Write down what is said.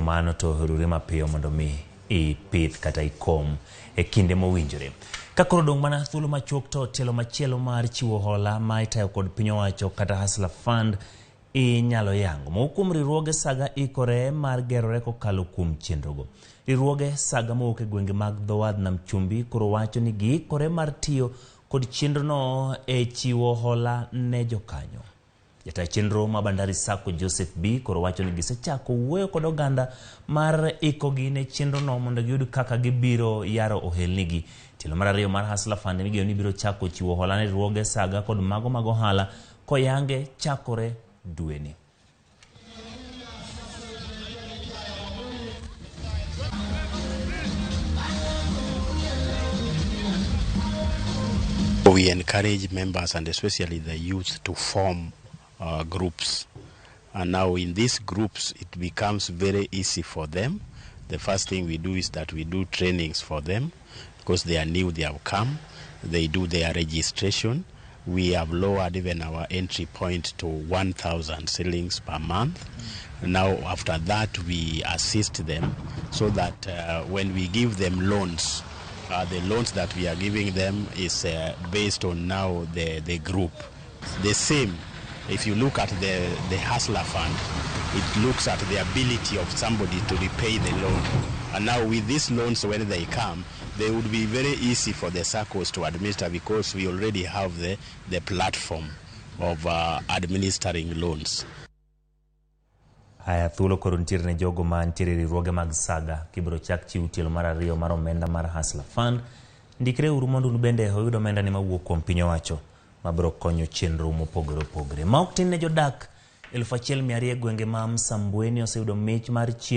mano to rure mapiyo mondo mi ipith kata ikom e kinde mowinjore. Ka koro odong' mana thuolo machuok to tielo machielo mar chiwo hola ma itayo kod piny owacho kata Hustler Fund inyalo yango. Moko kuom riwruoge saga ikore mar gerore kokalo kuom chenrogo. Riwruoge saga mowuok e gwenge mag dho wadh nam chumbi koro wacho ni giikore mar tiyo kod chenrono e chiwo hola ne jokanyo. Jata chenro ma Bandari Sacco Joseph B koro wacho ni gisechako wuoyo kod oganda mar ikogi ne chenrono mondo giyud kaka gibiro yaro ohelnigi. Tielo mar ariyo mar Hustler Fund migeno ni biro chako chiwo hola ne riwruoge saga kod mago mag ohala koyange chakore dweni. We encourage members and especially the youth to form groups. And now in these groups, it becomes very easy for them. The first thing we do is that we do trainings for them because they are new, they have come. They do their registration. We have lowered even our entry point to 1,000 shillings per month. Now, after that, we assist them so that when we give them loans, the loans that we are giving them is based on now the group. The same, if you look at the Hustler Fund, it looks at the ability of somebody to repay the loan. And now with these loans, when they come, they would be very easy for the SACCOs to administer because we already have the platform of administering loans. Haya, thuolo koro nitiere ne jogo ma nitiere e riwruoge mag saga kibiro chak chiw tielo mar ariyo mar omenda mar Hustler Fund. Ndikre uru mondo un bende oyud omenda ni mawuok kuom piny owacho mabiro konyo chenro mopogore opogore. Ma ok tin ne jodak 1200 e gwenge ma Msambweni oseyudo mich mar chiemo.